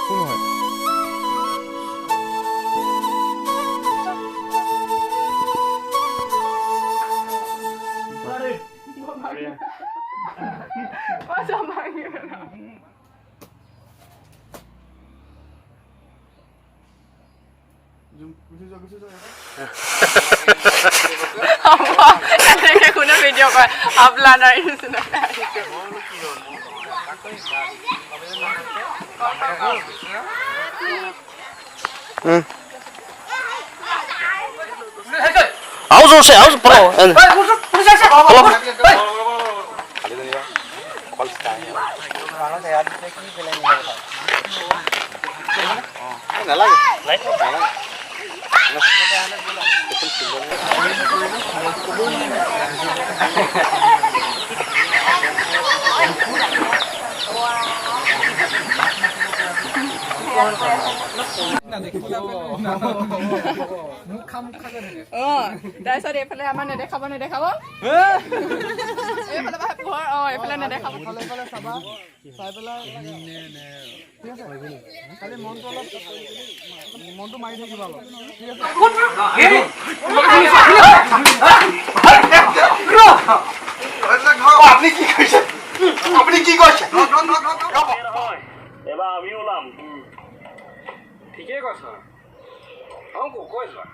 কোন হয়? এনেকে কোনে ভিডিঅ' কৰে? আপনাৰ নিচিনাকে আহিছে। তাৰপিছত এইফালে আমাৰ নেদেখাব, নেদেখাব এইফালে পৰা পোহৰ। অ, এইফালে নেদেখাব। চাই পেলাই ঠিক আছে, খালি মনটো অলপ মনটো মাৰি থাকিবা অলপ, ঠিক আছে? আপুনি কি কৰিছে? আপুনি কি কৰিছে? এবাৰ আমি ওলাম। ঠিকেই কৈছ। অঁ, কৈ যোৱা।